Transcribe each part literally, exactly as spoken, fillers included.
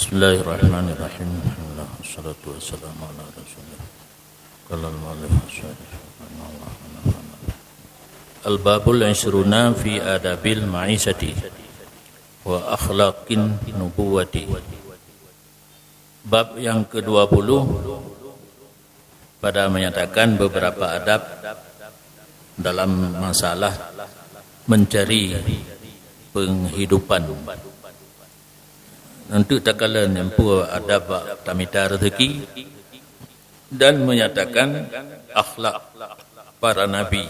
Bismillahirrahmanirrahim. Alhamdulillah, wassalatu wassalamu ala Rasulillah. Qala al-mu'allif, Al-babul ishruna fi adabil ma'isati wa akhlaqin nubuwati. Bab yang kedua puluh pada menyatakan beberapa adab dalam masalah mencari penghidupan. Untuk takalon nyang peue adab bak tamita rezeki dan menyatakan akhlak para nabi.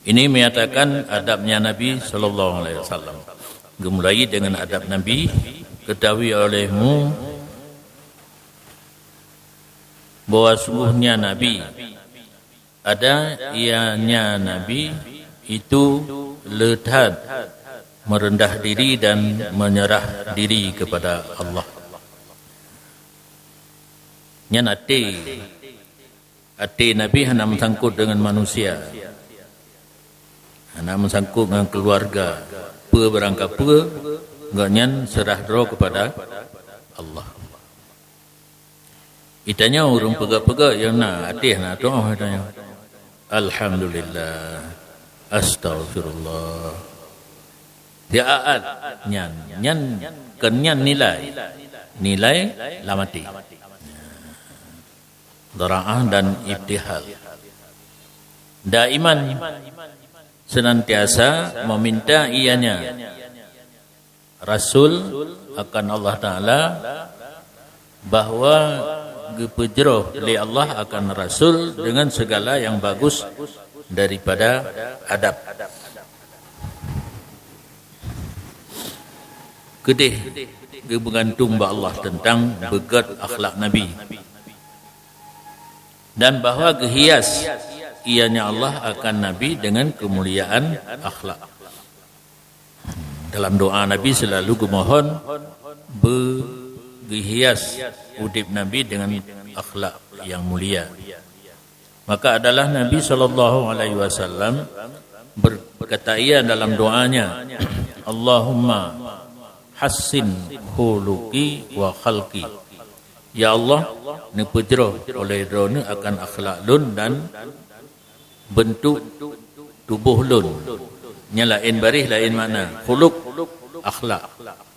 Ini menyatakan adabnya Nabi sallallahu alaihi wasallam. Geumulai dengan adab Nabi, ketahui olehmu bahwa sungguhnya Nabi, ada ianya Nabi itu le that merendah diri dan menyerah diri kepada Allah. Nyan até Até Nabi hana meusangkot deungon manusia. Hana meusangkot ngon keuluwarga. Peue barangkapeue, gobnyan seurah droe keupada Allah. Geutanyoe ureuëng peugah-peugah nyang na até hana tuoh geutanyoe. Alhamdulillah. Astaghfirullah. Tiaat nyan, nyan kon nyan nilai. Nilai lam até. Dhara'ah dan ibtihal. Daiman senantiasa meminta ianya Rasul akan Allah Taala, bahwa geupeujroh lé Allah akan Rasul dengan segala yang bagus daripada adab. Keudeh geumeugantung bak Allah tentang beugét akhlak Nabi. Dan bahwa geuhias ianya Allah akan Nabi dengan kemuliaan akhlak. Dalam doa Nabi selalu geumohon beu geuhias udeb Nabi dengan akhlak yang mulia. Maka adalah Nabi sallallahu alaihi wasallam berkata ia dalam doanya, "Allahumma hassin khuluqi wa khalqi." Ya Allah, neupeujroh oleh Droeneuh akan akhlak lôn dan beuntuk tuboh lôn. Nyan laén baréh laén makna. Khuluq, akhlak.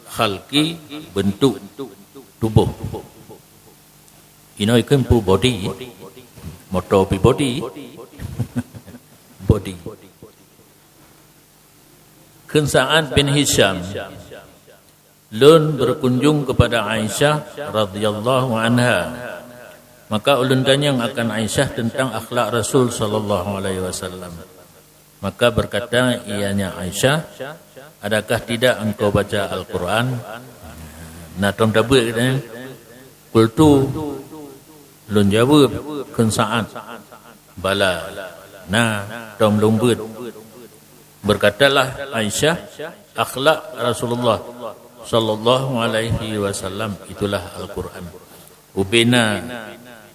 Khalqi, beuntuk tuboh. Inoe kheun peue bodi? Moto pi bodi. Bodi. Kheun Sa'ad bin Hisham, "Lôn berkunjung kepada Aisyah radhiyallahu anha. Maka ulôn tanyong akan Aisyah tentang akhlak Rasul sallallahu alaihi wasallam. Maka berkata ianya Aisyah, 'Adakah tidak engkau baca Al-Quran?'" Na tom tabeuet katanya. "Qultu," lôn jaweueb kheun Sa'ad, "Bala, na tom lôn beuet." Berkatalah Aisyah, "Akhlak Rasulullah sallallahu alaihi wasallam itulah Al-Quran." Ubena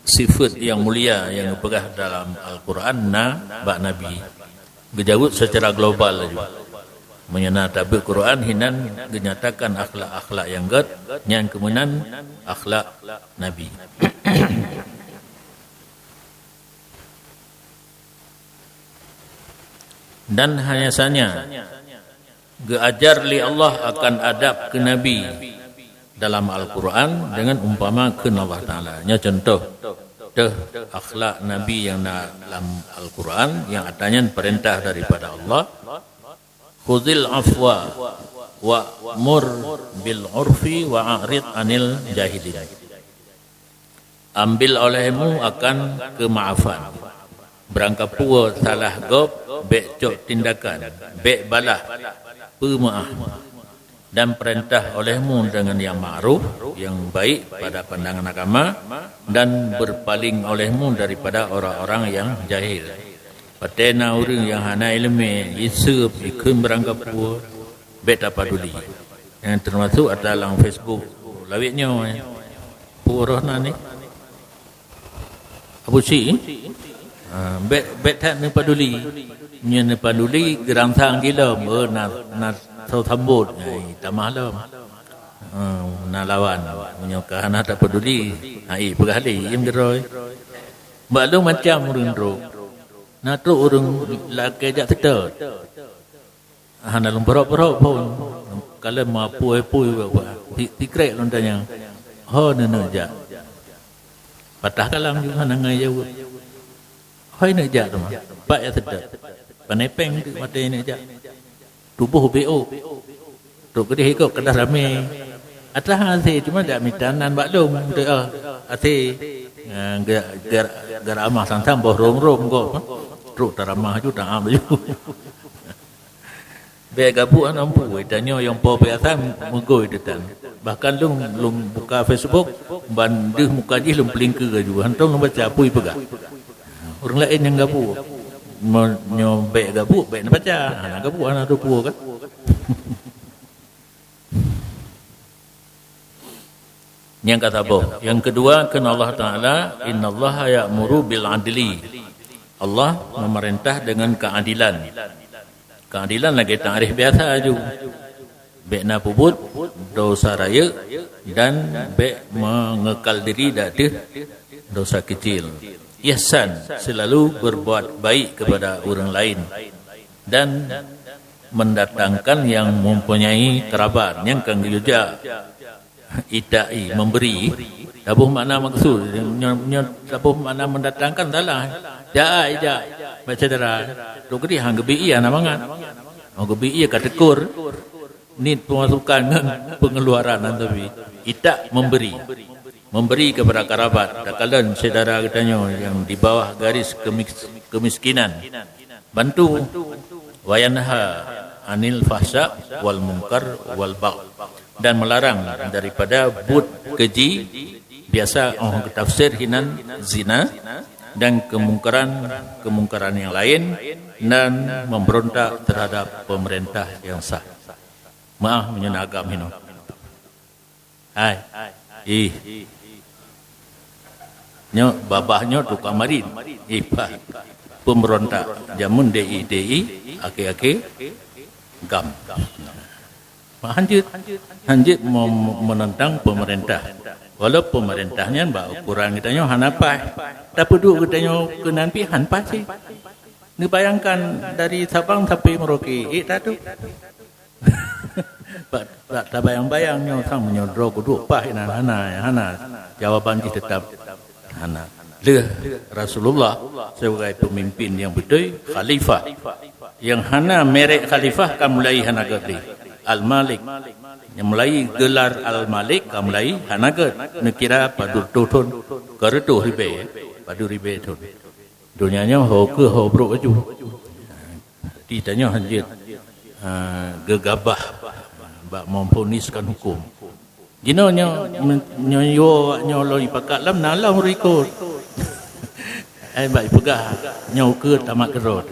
sifat yang mulia yang geupeugah dalam Al-Quran na bak Nabi. Geujaweueb secara global laju. Meunyoe na tabeuet Quran hinan geunyatakan akhlak-akhlak nyang gét, nyan keumeunan akhlak Nabi. Dan hanya saja geuajar lé Allah akan adab keu Nabi dalam Al-Quran dengan umpama kheun Allah Taala. Nyoe contoh teuh akhlak Nabi nyang na lam Al-Quran nyang ata nyan peurintah daripada Allah, "Khuzil afwa wa'mur bil urfi wa a'rid anil jahilin." Ambil olehmu akan keumaafan. Beurangkapeue salah gob, bék cok tindakan, bék balah, peumeuáh. Dan peurintah olehmu deungon nyang ma'ruf, nyang baik pada pandangan agama, dan beurpaléng olehmu daripada orang-orang nyang jahil. Watée na ureuëng nyang hana iéleumé, jiseup, jikheun beurangkapeue, bék tapaduli. Nyang teumasok ata lam Facebook lawét nyoe. Peue roh na ni? Abu Syik? Ha, bék, bék that neupaduli. Nyoe neupaduli geurangsang jih lom, oh, na, na soe sambot, ai, tamah lom. Ha, na lawan. Meunyoe ka hana tapeuduli, ha, i peugah lé, iem keudroe. Bak lôn macam ureuëng trok. Na trok ureuëng lakée jak seutôt. Hana lôn peurok-peurok phon. Kalon meuapui-apui bak-bak. Ti-, tikrek lôn tanyong. Ho neuneuk jak? Patah kalam juga hana ngai jaweueb. Hoi neuk jak teuma. Pat jak seutôt. Pane péng teuk watée neuk jak. Tuboh B O. Trok keudeh ikot kedah ramé. Atawa hasé cuma jak mita nan bak lôn. Teu, ah, hasé. Ah, ge-, ge-, geramah sang-sang boh rong-rong kok. Trok taramah ju taam ju. Bék gabuek hana mampu, tanyoe nyang po biasa meugôi teutan. Bahkan lôn, lôn buka Facebook, ban deuh muka jih lôn peulingkeu laju. Hantom lôn baca peue peugah. Ureuëng laén nyang gabuek. Meunyoe bék gabuek, bék neubaca. Hana gabuek, hana teupeue kan? Nyang ka saboh. Yang kedua, kheun Allah Taala, "Innallaha ya'muru bil adli." Allah memerintah dengan keadilan. Keadilan lagée takrif biasa aju. Bék na peubuet dosa rayeuk dan bék mengekal diri di ateueh dosa kecil. Ihsan, selalu berbuat baik kepada orang lain dan mendatangkan yang mempunyai kerabat, nyang ka geuyue jak. Ita'i, memberi. Taboh makna maksud. Nyoe, nyoe taboh makna mendatangkan salah. Jak, jak. Baca dara. Trok keudeh han geubi ie hana mangat. Oh, geubi ie ka teukur. Nit pemasukan ngon pengeluaran, tapi ita' memberi. Memberi kepada kerabat. Takalon syedara geutanyoe nyang di bawah garis kemis-, kemiskinan. Bantu. Wa yanha anil fahsya wal munkar wal baghi, dan melarang daripada buet keji, biasa oh geutafsir hinan zina, dan kemungkaran-kemungkaran yang lain, dan memberontak terhadap pemerintah yang sah. Maaf meunyoe na agam hinoe. Hai. Ih. Nyoe babah nyoe tukang marit. Ih, bah. Pemberontak. Jameun D I T I, akhé-akhé gam. Hanjeuet, hanjeuet mem-, menentang pemerintah. Walau pemerintah nyan bak ukuran geutanyoe hana paih. Tapi duek geutanyoe keunan pih han paih cit. Neubayangkan dari Sabang sampai Merauke, eh, tak tu. Bak, bak tabayang-bayang nyoe sang meunyoe droe keuduek paih inan hana, hana. Jawaban jih teutap hana. Lheueh Rasulullah sebagai pemimpin nyang beutôi, khalifah. Nyang hana merek khalifah ka mulai hana gét lé. Al-Malik. Nyang mulai gelar Al-Malik ka mulai hana gét. Neukira padub reutôh thon, ka reutôh ribée, padub ribée thon. Donya nyoe ho keuh ho brok laju. Di tanyoe hanjeuet, ah, geugabah bak memvoniskan huköm. Jinoe nyoe, nyoe, nyoe, nyoe lôn ipakat lom, na lom rikot. Eh, bak ipeugah, nyoe ukeue tamat keudroe.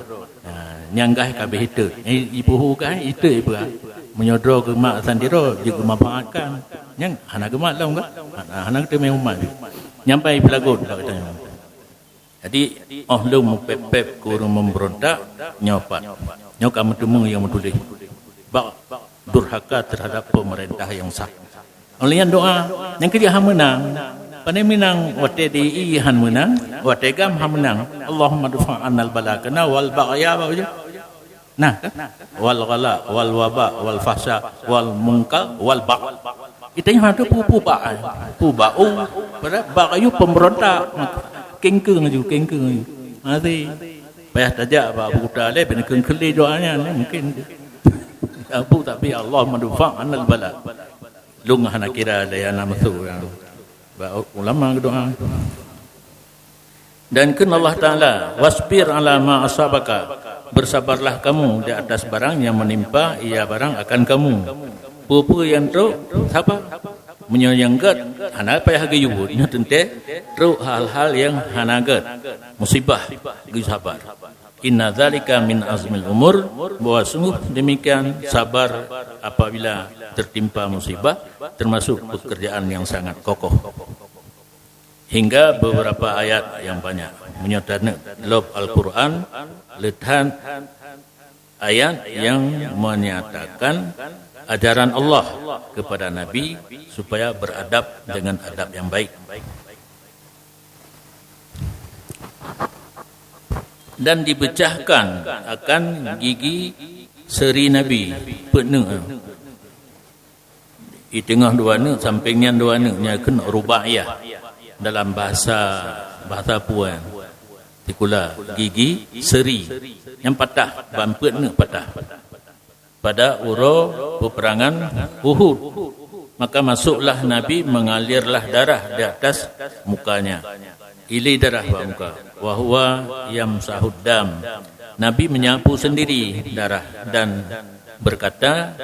Ah, nyang gaih ka abéh itot. Eh, ipuhu gaih, itot ipeugah. Meunyoe droe geumat sandiro, jeuet geumanfaatkan. Nyang hana geumat lom kan? Hana, hana geuteumé umat. Nyampai peulagon bak geutanyoe. Jadi, oh lôn meupéb-péb keu ureuëng memberontak, nyoe pat. Nyoe ka meuteumé nyang meutuléh. Bak durhaka terhadap pemerintah yang sah. Oleh nyan doa, nyang keujeuet han meunang. Pane meunang watée D I han meunang, watée gam han meunang. Allahumma dfa' annal bala kana wal baghya bak ujong. Nah, kan? Wal ghala, wal waba, wal fahsya, wal munkar, wal bagh. Itu nyoe tu pu-, pu bak, pu bak, oh, pada bak ayu pemberontak. Kengkeng aju, kengkeng aju. Mati. Payah tajak bak Abu Kuta lé, ben kengkeli doanya, mungkin. Abu tapi Allah madfa' anal bala. Lung hana kira daya nafsu yang bak ulama doa. Dan kheun Allah Taala, "Wasbir ala ma asabaka." Bersabarlah kamu di atas barang yang menimpa ia barang akan kamu. Peue-peue yang trok, sabar. Meunyoe nyang gét, hana payah geuyue buet. Nyoe teuntée trok hal-hal yang hana gét. Musibah, geuyue sabar. Inna dzalika min azmil umur, bahwa sungguh demikian sabar apabila tertimpa musibah, termasuk pekerjaan yang sangat kokoh. Hingga beberapa ayat yang banyak. Meunyoe taneuk lop Al-Quran, le that ayat yang menyatakan ajaran Allah kepada Nabi supaya beradab dengan adab yang baik. Dan dipecahkan akan gigi seri Nabi, peuet neuk. Di teungoh dua neuk, sampéng nyan dua neuk, nyan kheun rubaiyah dalam bahasa, bahasa puan. Sikula gigi seri nyang patah, ban peuet neuk patah. Pada uroe peperangan Uhud, maka masuklah Nabi, mengalirlah darah di atas mukanya. Ili darah bak muka. Wa huwa yamsahud dam. Nabi menyapu sendiri darah dan berkata,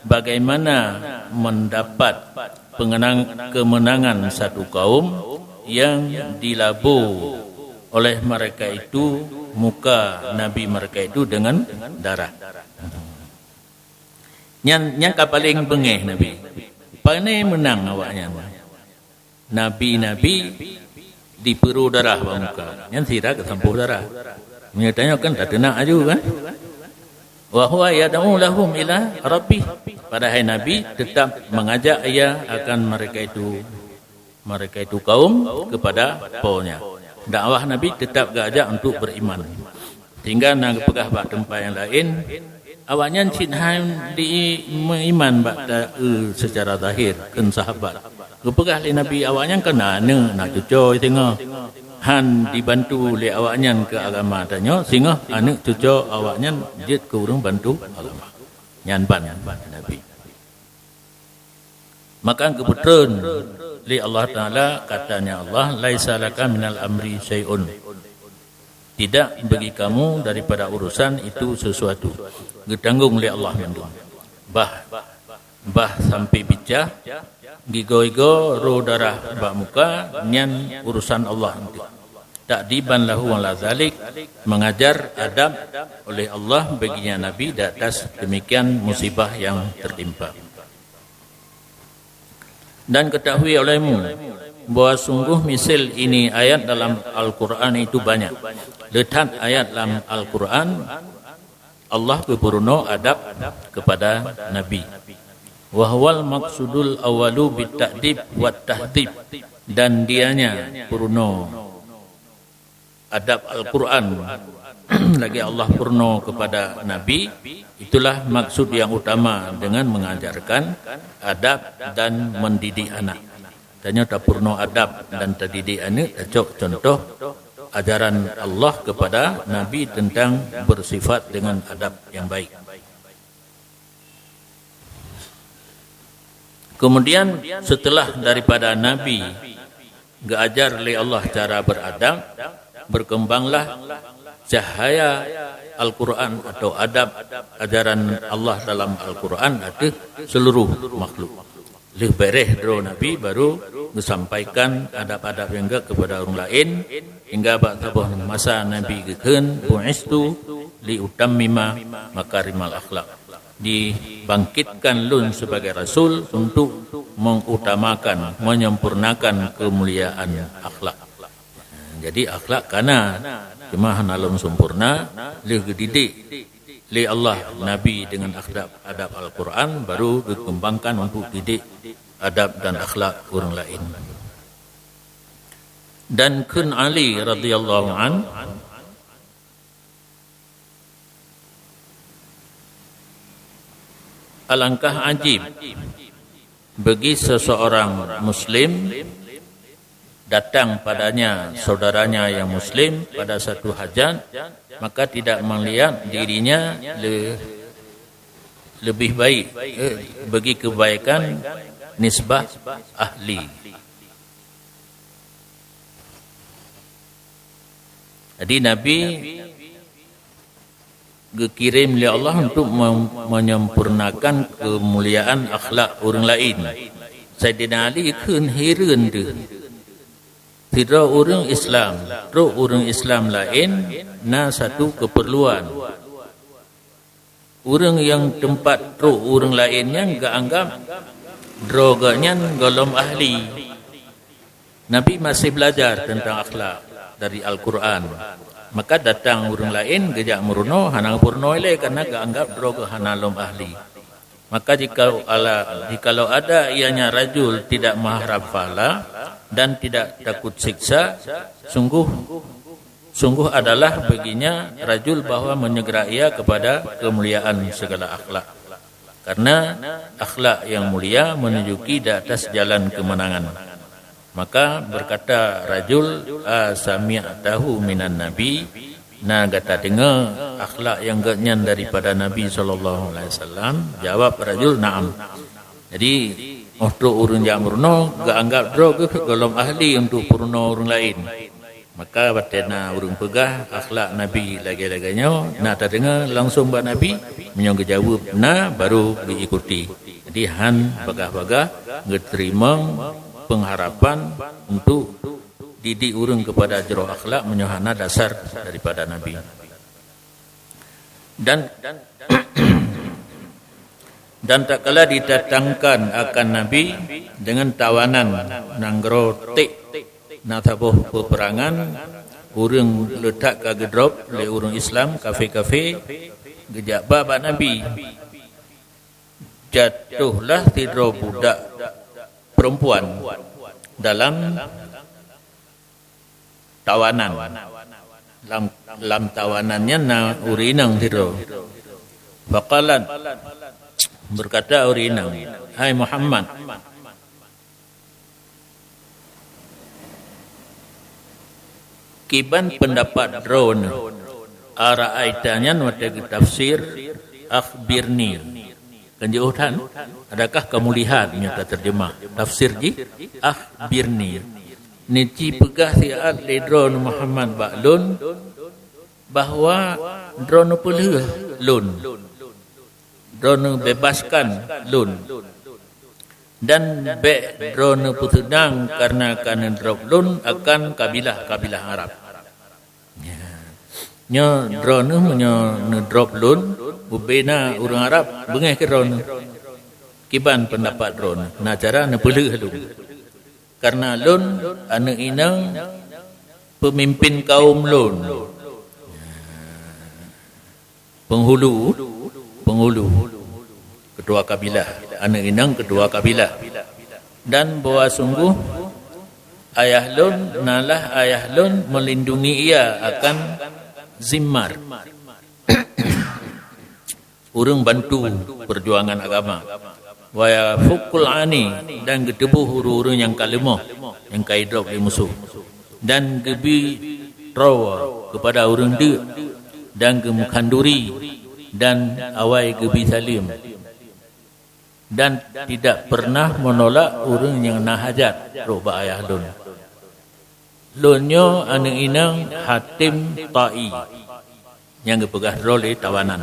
"Bagaimana mendapat pengenang-, kemenangan satu kaum yang dilabo oleh mereka itu muka Nabi mereka itu dengan darah?" Nyan, nyan ka paleng beungéh Nabi. Pane meunang awaknyan. Nabi-nabi dipeuro darah bak muka. Nyan sira geusampôh darah. Meunyoe tanyoe kan tateunak aju kan? Wa huwa yad'u lahum ila rabbih. Padahai Nabi tetap mengajak ia akan mereka itu, mereka itu kaum kepada Po-Nya. Dakwah Nabi tetap geuajak untuk beriman. Sehingga na geupeugah bak teumpat nyang laén, awaknyan cit han di meuiman bak ta-, e, secara zahir kheun sahabat. Geupeugah lé Nabi awaknyan kan na aneuk, na cucoe singoh. Han dibantu lé awaknyan keu agama tanyoe, singoh aneuk cucoe awaknyan jeuet keu ureuëng bantu agama. Nyan ban Nabi. Maka geupeutrön lé Allah Taala, katanya Allah, "Laisa laka minal amri syai'un." Tidak bagi kamu daripada urusan itu sesuatu. Geutanggong lé Allah mandum. Bah, bah sampai picah, gigoe-goe roh darah bak muka, nyan urusan Allah eunteuk. Ta'diban lahu ala zalik, mengajar adab oleh Allah baginya Nabi di atas demikian musibah yang tertimpa. Dan ketahui olehmu bahwa sungguh misal ini ayat dalam Al-Quran itu banyak. Le that ayat dalam Al-Quran Allah geupeurunoe adab kepada Nabi. Wa huwal maqsudul awwalu bit ta'dib wat tahdib. Dan dianya peurunoe adab Al-Quran, lagée Allah peurunoe kepada Nabi, itulah maksud yang utama dengan mengajarkan adab dan mendidik anak. Tanyoe tapeurunoe adab dan tadidik aneuk tacok contoh ajaran Allah kepada Nabi tentang bersifat dengan adab yang baik. Kemudian setelah daripada Nabi geuajar lé Allah cara beradab, berkembanglah cahaya Al-Quran atau adab ajaran Allah dalam Al-Quran ateueh seluruh makhluk. Lheueh beureh droe Nabi baru geusampaikan adab-adab nyang gét kepada ureuëng laén, hingga bak saboh masa Nabi geukheun, "Bu'istu li utammima makarimal akhlak." Dibangkitkan lôn sebagai rasul untuk mengutamakan, menyempurnakan kemuliaan akhlak. Jadi akhlak kana, cuma hana lom sempurna, lheueh geudidik lé Allah Nabi dengan adab, adab Al-Quran, baru geukembangkan untuk didik adab dan akhlak ureuëng laén. Dan kheun Ali radhiyallahu an, alangkah ajib bagi seseorang muslim datang padanya saudaranya yang muslim pada satu hajat, maka tidak melihat dirinya le-, lebih baik, eh, bagi kebaikan nisbah ahli. Jadi Nabi geukirém lé Allah untuk mem-, menyempurnakan keumuliaan akhlak ureuëng laén. Saidina Ali kheun hireuen teuh. Sidroe ureuëng Islam, trok ureuëng Islam laén na satu keupeurluan. Ureuëng nyang teumpat trok ureuëng laén nyan geuanggab droe geuhnyan gohlom ahli. Nabi masih belajar tentang akhlak dari Al-Quran. Maka datang ureuëng laén geujak meurunoe hana geupeurunoe lé karena geuanggab droe geuh hana lom ahli. Maka jikalau ala, jikalau ada ianya rajul tidak mengharap pahala dan tidak takut siksa, sungguh, sungguh adalah baginya rajul bahwa menyegera ia kepada kemuliaan segala akhlak. Karena akhlak yang mulia menunjuki di atas jalan kemenangan. Maka berkata rajul, "A sami'tahu minan Nabi?" Na gata deungoe akhlak nyang geuh nyan daripada Nabi sallallahu alaihi wasallam? Jawab rajul, "Na'am." Jadi, óh trok ureuëng jak meurunoe, geuanggab droe geuh gohlom ahli untuk peurunoe ureuëng laén. Maka watée na ureuëng peugah akhlak Nabi lagée-lagée nyoe, na tadeungoe langsong bak Nabi, meunyoe geujaweueb na, baru geuikuti. Jadi, han bagah-bagah geuteurimong pengharapan untuk didik ureuëng kepada jroh akhlak meunyoe hana dasar daripada Nabi. Dan, dan tatkala didatangkan akan Nabi dengan tawanan nanggroe Tik, na saboh peperangan, ureuëng le that ka geudrob lé ureuëng Islam, kafé-kafé, geujak ba bak Nabi. Jatuhlah sidroe budak perempuan dalam tawanan. Lam, lam tawanan nyan na ureuëng inong sidroe. Faqalat, berkata ureuëng inong, "Hai Muhammad, kiban pendapat droeneuh?" Ara'aita nyan watée geutafsir, "Akhbirni." Kan jeuet that? Adakah kamu lihat, nyoe ka terjemah. Tafsir jih, "Akhbirni." Neuci peugah siat lé droeneuh Muhammad bak lôn, bahwa droeneuh peulheueh lôn. Droeneuh bebaskan lôn. Dan bék droeneuh peuseudang karena ka neudrob lôn akan kabilah-kabilah Arab. Nyoe droeneuh meunyoe neudrob lôn, ubena ureuëng Arab beungéh keu droeneuh. Kiban pendapat droeneuh? Na cara neupeulheueh lôn. Karena lôn aneuëk inong peumimpin kaum lôn. Penghulu, penghulu, ketua kabilah, aneuëk inong ketua kabilah. Dan bahwa sungguh ayah lôn, nalah ayah lôn melindungi ia akan zimmar. Ureuëng bantu perjuangan agama. Wa yafukul ani, dan geuteuboh ureuëng-ureuëng nyang ka leumoh, nyang ka idrob lé musoh. Dan geubi rawa kepada ureuëng deuk, dan geumeukhaduri, dan awai geubi saleuem. Dan tidak pernah menolak ureuëng nyang na hajat trok bak ayah lôn. Lôn nyoe aneuëk inong Hatim Ta'i. Nyang geupeugah droe lé tawanan.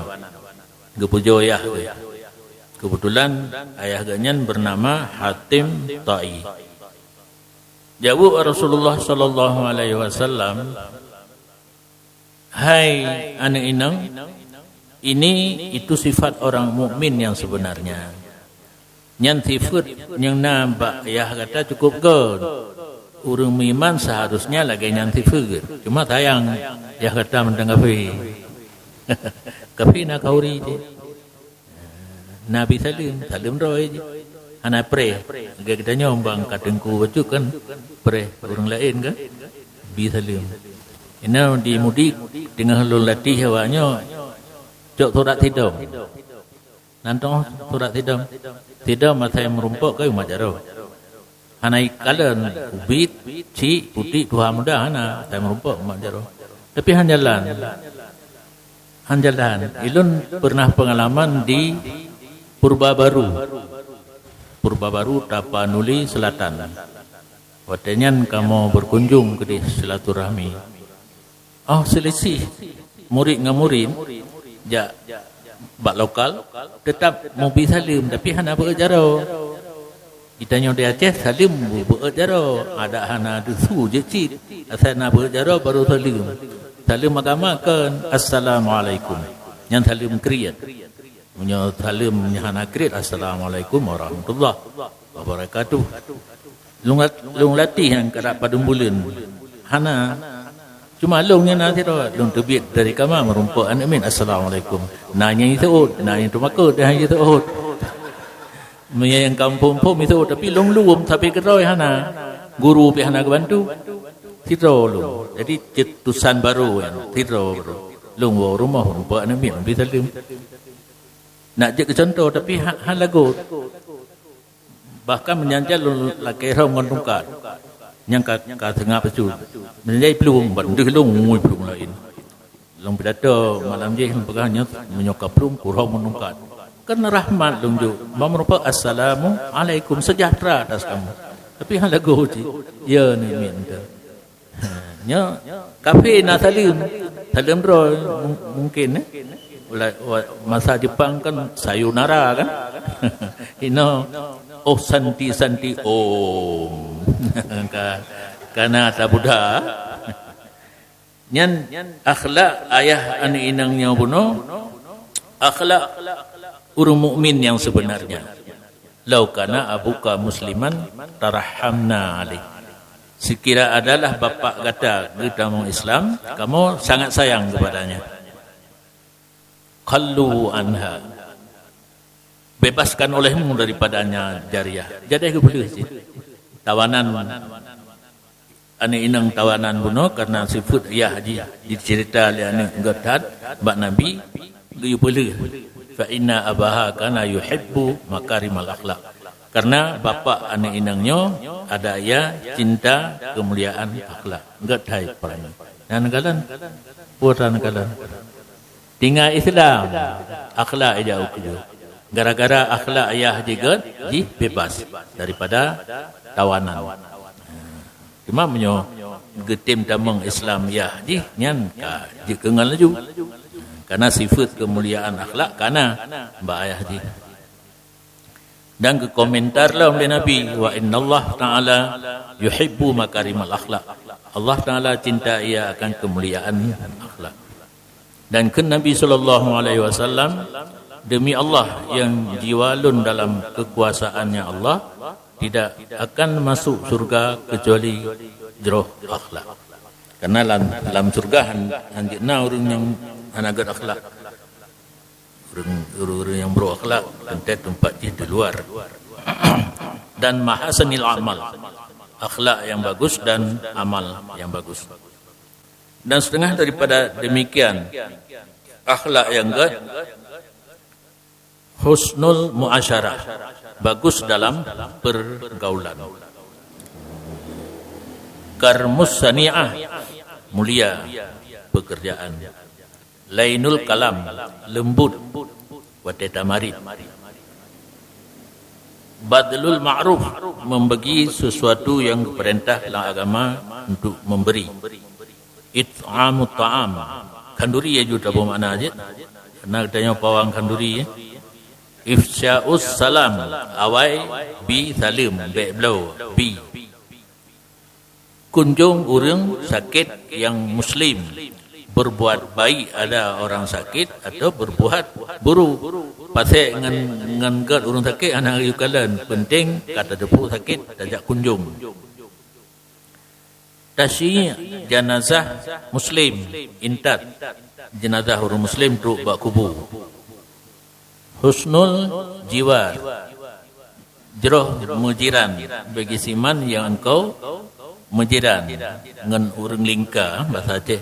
Geupeujoe yah geuh. Keubeutulan ayah geuh nyan beunama Hatim Ta'i. Jaweueb Rasulullah sallallahu alaihi wasallam, "Hai aneuëk inong, ini itu sifat orang mukmin yang sebenarnya." Nyan sifeuet nyang na bak yah gata cukôp göt. Ureuëng meuiman seuharusnya lagée nyan sifeuet. Cuma sayang, yah gata mantong kafé. Kafé na khauri jih. Na bi saleuem, saleuem droe jih. Hana preh. Lagée geutanyoe bang ka teungku bacut kan preh ureuëng laén kan. Bi saleuem. Inoe di Mudik teungoh lôn latih awaknyoe cok surat sidom. Nan teungoh surat sidom. Sidom asai meurumpok keu umat jaroe. Hana ikalon ubit, cik, putik, tuha muda, hana, asai meurumpok umat jaroe. Tapi han jalan. Han jalan. Ilôn pernah pengalaman di Purba Baru. Purba Baru, Tapanuli Selatan. Watée nyan kamoe berkunjung keudeh silaturahmi. Oh, selisih murit ngon murit jak bak lokal, teutap mubi saleuem, tapi hana beuet jaroe. Geutanyoe di Aceh saleuem beuet jaroe, adak hana deusu jeuet cit. Asai na beuet jaroe baru saleuem. Saleuem agama kon, "Assalamualaikum." Nyan saleuem kriet. Meunyoe saleuem nyan hana kriet, "Assalamualaikum warahmatullahi wabarakatuh." Lôn, lôn latih nyang ka padum buleuen. Hana. Cuma lôn nyan na sidroe, lôn teubiet dari kama meurumpok aneuëk miet, "Assalamualaikum." Na nyang jiseuôt, na nyang teumakot, na nyang jiseuôt. Meunyoe nyang kampung-kampung miseue, tapi lôn lom sabe keudroe hana. Guru pih hana geubantu. Sidroe lôn. Jadi, cetusan barô nyan, sidroe barô. Lôn woe rumoh, rumpok aneuk miet, lôn bri saleuem. Nak jeuet keu contoh, tapi ha-, hana lagot. Bahkan meunyan lôn lakée rhom ngon tungkat. Nyang ka, ka seungab bacut. Meunyan plueng, ban deuh lôn ngui plueng laén. Lôn pidato malam jih, lôn peugah nyoe, meunyoe ka plueng, kurhom meunungkat. Kan rahmat lôn jok. Ban meureumpok, "Assalamualaikum, sejahtera atas kamu." Tapi hana lagoe cit. Ya, ni miet enta. Ha, nyoe kafé na saleuem. Saleuem droe, mu-, mungkin, eh. Ula-, wa-, masa Jepang kan sayonara kan. Inoe, oh, santi, santi, om. Ka, kana tabuda. Nyan akhlak ayah aneuk inong nyoe bunoe, akhlak ureuëng mukmin nyang sebenarnya. "Lau kana abuka musliman, tarahamna alaih." Sekira adalah bapak gata geutamong Islam, kamoe sangat sayang kepadanya. "Khallu anha." Bebaskan olehmu daripadanya jariyah. Jadeh geupeuleueh cit. Tawanan, aneuk inong tawanan bunoe karena sifeuet yah jih dicerita lé aneuk geuh that bak Nabi, geuyue peuleueh. "Fa inna abaha kana yuhibbu makarimal akhlak." Karena bapak aneuk inong nyoe ada ia cinta kemuliaan akhlak. Geuh that peurani. Nan galan, putra nan galan. Tinggai Islam, akhlak ijak ukeue. Gara-gara akhlak ayah jih gét, jih bebas daripada tawanan. Cuma meunyoe geutem tamong Islam yah jih, nyan ka jeuet keu ngon laju. Karena sifat kemuliaan akhlak kana bak ayah jih. Dan geukomentar lom lé Nabi, "Wa innallaha ta'ala yuhibbu makarimal akhlak." Allah Ta'ala cinta ia akan kemuliaan akhlak. Dan kheun Nabi sallallahu alaihi wasallam, "Demi Allah yang jiwa lôn dalam kekuasaannya Allah, tidak akan masuk surga kecuali jroh akhlak." Karena lam, lam surga han, han jeuet na ureuëng nyang hana gét akhlak. Ureuëng, ureuëng nyang brok akhlak teuntée teumpat jih di luar. Dan mahasinil amal, akhlak yang bagus dan amal yang bagus. Dan setengah daripada demikian, akhlak yang gét, husnul muasyarah, bagus dalam pergaulan. Karmus sani'ah, mulia pekerjaan. Lainul kalam, lembut watée tamarit. Badlul ma'ruf, membagi sesuatu yang diperintah dalam agama untuk memberi. It'amut ta'am, khanduri aju taboh makna jih. Karena geutanyoe pawang khanduri, ya. Ifsya'us salam, awai bi saleuem, bék bloe, bi. Kunjong ureuëng sakét nyang muslim, berbuat baik ada orang sakit atau berbuat buruk. Pasék ngon, ngon gét ureuëng sakét hana geuyue kalon, penting ka tateupeue sakét tajak kunjong. Tasyyi' janazah muslim, intat jenazah ureuëng muslim trok bak kubu. Husnul jiwar, jroh meujiran bagi siman nyang engkau meujiran ngon ureuëng lingka, bahasa Aceh,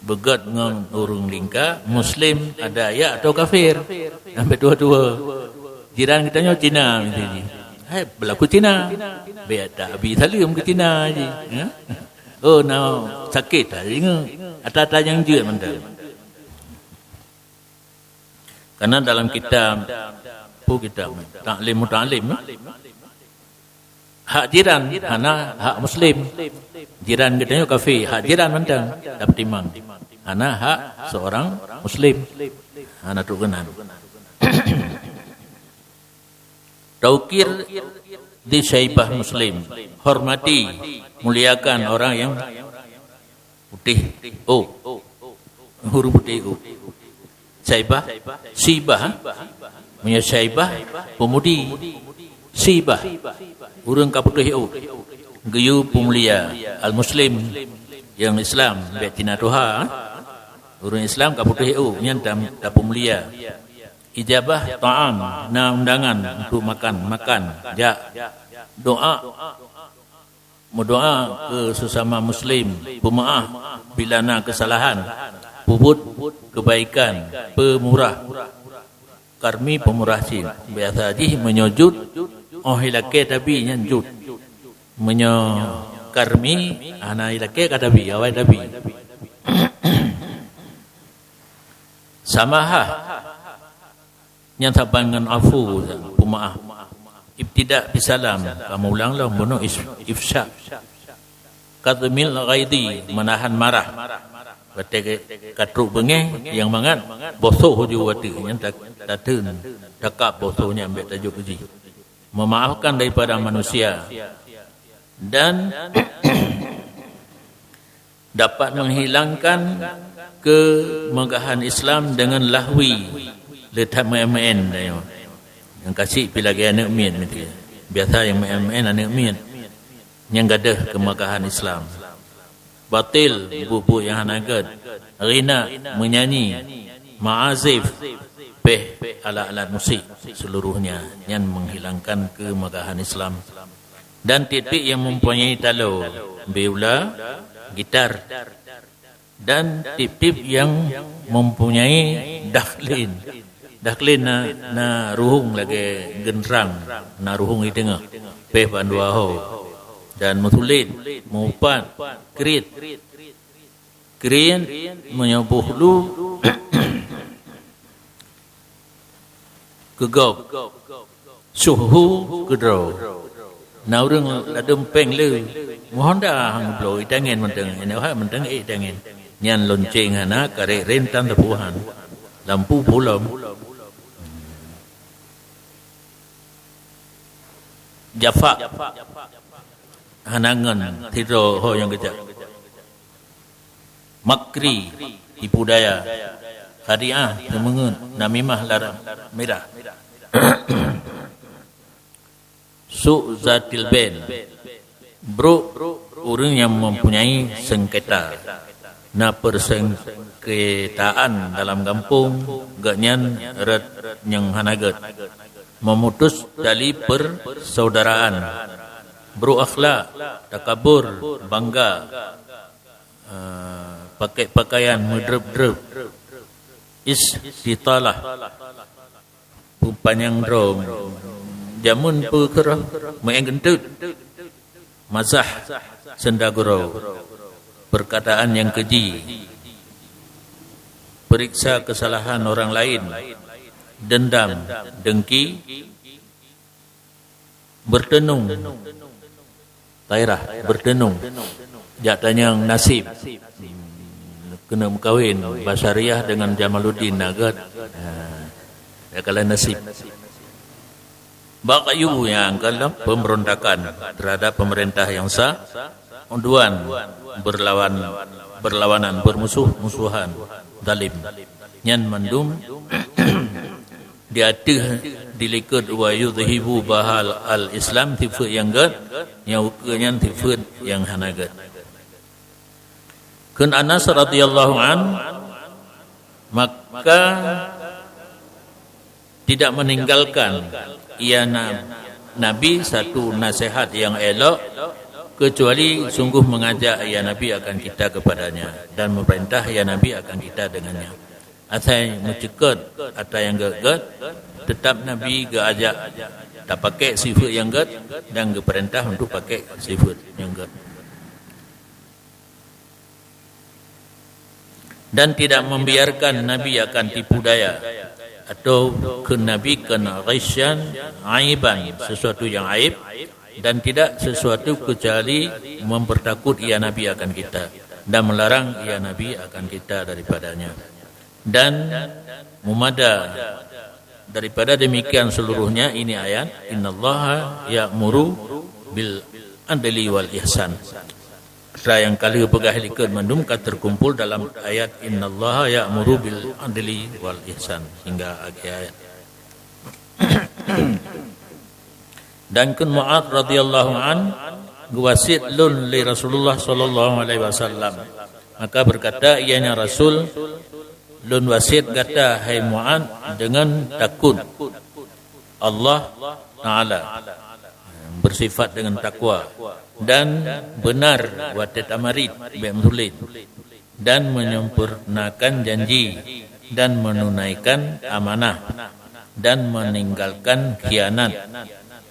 beugét ngon ureuëng lingka, muslim ada ya atau kafir. Sampai dua-dua. Jiran geutanyoe Cina misalnya. Hai, berlaku Cina. Bék tak abi saleuem keu Cina jih, ya. Oh, na sakét tadi nge. Ata-ata nyang jeuet mantong. Karena dalam kitab, pu kitab, Taklim Mutalim, ya. Hak jiran, hana hak muslim. Jiran geutanyoe kafé, hak jiran mantong tapeutimang. Hana hak seorang muslim. Hana trok keunan. Taukir di syaibah muslim. Hormati, muliakan orang yang putéh, oh. Ureuëng putéh, oh. Syaibah, sibah, ha? Meunyoe syaibah, peumudi. Sibah, ureuëng ka putéh, oh. Geuyue peumulia, al-muslim, nyang Islam, bék Cina tuha, ha? Ureuëng Islam ka putéh, oh, nyan ta, tapeumulia. Ijabah ta'am, na undangan untuk makan, makan, jak. Doa, meudoa keu sesama muslim, peumaáh bila na keusalahan, peubuet keubaikan, peumurah. Karmi peumurah cit. Biasa jih meunyoe jeuet, óh ilakée tabi nyan jeuet. Meunyoe karmi hana ilakée ka tabi, awai tabi. Samahah, nyang saban ngon afu, peumaáh. Ibtida' bisalam, kamoe ulang lom bunoe is-, ifsya. Kadhmil ghaidhi, menahan marah. Watée ka trok beungéh, nyang mangat bosoh ju watée nyan ta-, tateun, takab bosoh nyan bék tajok keu jih. Memaafkan daripada manusia. Dan dapat menghilangkan kemegahan Islam dengan lahwi, le that meu'en-meu'en tanyoe. Nyang ka syiek pih lagée aneuëk miet miseue. Biasa nyang meu'en-meu'en aneuëk miet. Nyang gadôh kemegahan Islam. Batil, buet-buet nyang hana gét. Ghina, meunyanyi. Ma'azif, péh alat-alat musik, seluruhnya nyan menghilangkan kemegahan Islam. Dan tieb-tieb yang mempunyai taloe, biola, gitar, dan tieb-tieb yang mempunyai dakhlin. Dakhlin na, na ruhueng lagée geundrang, na ruhueng di teungoh, péh bandua ho, dan meusulet, meuupat, kriet. Kriet meunyoe boh lu keu gob, suhu keu droe. Na ureuëng ladôm péng le, meuhonda han geubloe, itangen mantong, inoe hai mantong ék itangen. Nyan lonceng hana, karét rém tan teupuhan, lampu pulom. Jafak, hana ngon sidroe ho nyang geujak. Makri, tipu daya. Khadi'ah, seumeungeut. Namimah, lara mirah. Su' zatil bain, brok ureuëng nyang mempunyai sengketa. Na persengketaan dalam gampông, gobnyan rot nyang hana gét. Memutus tali persaudaraan. Brok akhlak, takabur, bangga. Ah, pakai pakaian meudreueb-dreueb. Istitalah, peupanyang droe. Jameun peue keureuh, meu'en geunteut. Mazah, seunda gurau. Perkataan nyang keji. Periksa kesalahan orang lain. Dendam, dengki. Berteunong. Tairah, berteunong. Jak tanyong naseb. Keuneuk meukawen Basyariah dengan Jamaluddin na gét. Ha. Ya, kalau naseb. Baghyu, nyang keulam, pemberontakan terhadap pemerintah yang sah. Udwan, berlawan, berlawanan, bermusuh-musuhan, zalim. Nyan mandum di ateueh dilikot wa yudhibu bahal al-Islam, sifeuet nyang gét, nyang ukeue nyan sifeuet nyang hana gét. Kheun Anas radhiyallahu an, maka tidak meninggalkan ia na-, Nabi satu nasihat yang elok, kecuali sungguh mengajak ia Nabi akan kita kepadanya dan memerintah ia Nabi akan kita dengannya. Asai meuceukeut atra nyang gét-gét, tetap Nabi geuajak tapakék sifeuet nyang gét dan geupeurintah untuk pakék sifeuet nyang gét. Dan tidak membiarkan Nabi akan tipu daya, atau kheun Nabi kheun ghisyan, aiban, sesuatu yang aib, dan tidak sesuatu kecuali mempertakut ia Nabi akan kita dan melarang ia Nabi akan kita daripadanya. Dan mumada daripada demikian seluruhnya, ini ayat, "Innallaha ya'muru bil adli wal ihsan." Atra nyang ka lheueh peugah likot mandum ka terkumpul dalam ayat, "Innallaha ya'muru bil adli wal ihsan," hingga akhir ayat. Dan kheun Mu'adz radhiyallahu an, geuwasiet lôn lé Rasulullah sallallahu alaihi wasallam. Maka berkata ianya Rasul, Lôn wasiat gata, hai Mu'adz, deungon takot Allah Ta'ala, beusifat deungon takwa, dan beunar watée tamarit, bék meusulet, dan menyempurnakan janji, dan menunaikan amanah, dan meninggalkan khianat,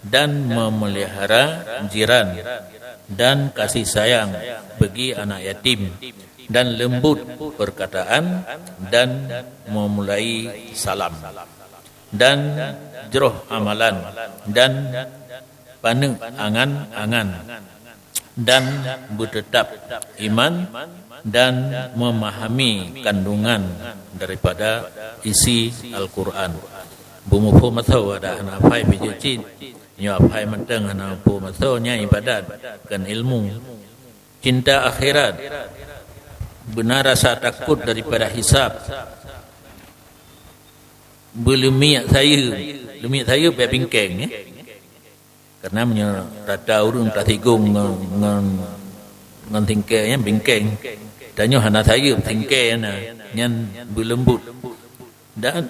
dan memelihara jiran, dan kasih sayang bagi anak yatim, dan lembut perkataan, dan memulai salam, dan jroh amalan, dan paneuk angan-angan, dan beuteutap iman, dan memahami kandungan daripada isi Al-Quran. Beumuphom atau ada hana hafai pijeuet cit, nyoe hafai mantong hana muphom atau nyan ibadat, kon ilmu. Cinta akhirat, beunar rasa takot daripada hisab, beuleumiek sayeuep, leumiek sayeuep bék bingkeng, ya. Karena meunyoe rata ureuëng tasigong ngon, ngon, ngon singkée nyan bingkeng, tanyoe hana sayeuep singkée na, nyan beuleumbot. Dan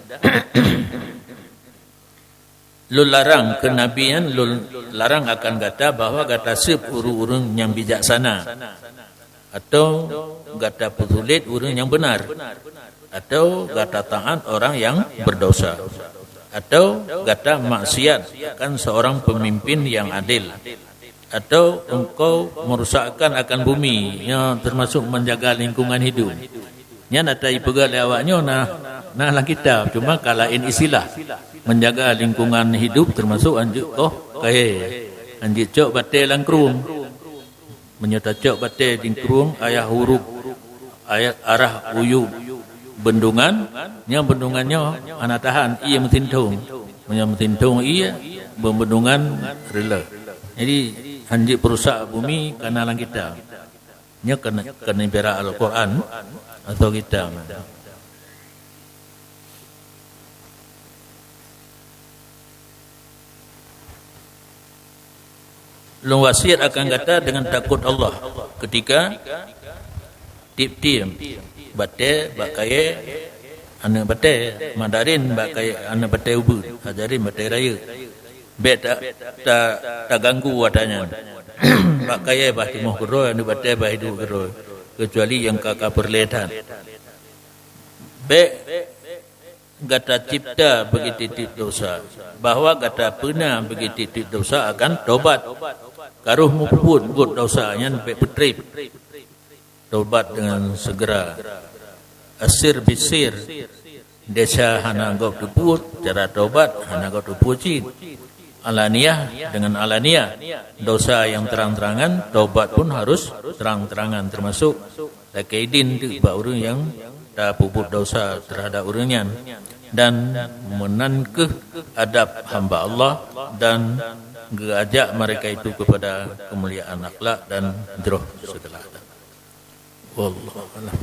lôn larang keu Nabi nyan, lôn larang akan gata bahwa gata seueb ureuëng-ureuëng nyang bijaksana, atau gata peusulet ureuëng nyang beunar, atau gata taát orang yang berdosa, atau gata maksiat akan seorang pemimpin yang adil, atau engkau merusakkan akan bumi, nyoe termasuk menjaga lingkungan hidup. Nyan ata ipeugah lé awak nyoe na, na lam kitab, cuma ka laén istilah. Menjaga lingkungan hidup termasuk anjeuk koh kayée, anjeuk cok batée lam krueng. Meunyoe tacok batée di krueng, ayah uruek, ayah arah uyueb bendungan, nyan bendungan nyoe hana tahan ié meusintong. Meunyoe meusintong ié, bendungan reuleh. Jadi, hanjeut peurusak bumi ka na lam kitab. Nyoe keuneuk, keuneuk bira Al-Quran atau kitab. Lôn wasiat akan gata deungon takot Allah, keutika tieb-tieb batée bak kayée aneuëk batée, mandarin bak kayée aneuëk batée ubeut, ajarin batée rayeuk. Bék ta, ta, taganggu ata nyan. Bak kayée bah timoh keudroe, aneuëk batée bah iduek keudroe, keucuali nyang ka, ka peureulée that. Bék gata cipta beugitu-gitu dosa, bahwa gata peuna beugitu-gitu dosa akan tobat. Karoh mupeubuet buet dosa nyan bék peutreb. Tobat dengan segera. Asir bisir, desya hana gob teupeue, cara tobat hana gob teupeue cit. Alaniah dengan alaniah, dosa yang terang-terangan, tobat pun harus terang-terangan, termasuk lakée idin teuk bak ureuëng nyang tapeubuet dosa terhadap ureuëng nyan, dan meunan kheueh adab hamba Allah, dan geuajak mereka itu kepada kemuliaan akhlak dan jroh segala adab. Wallahu a'lam.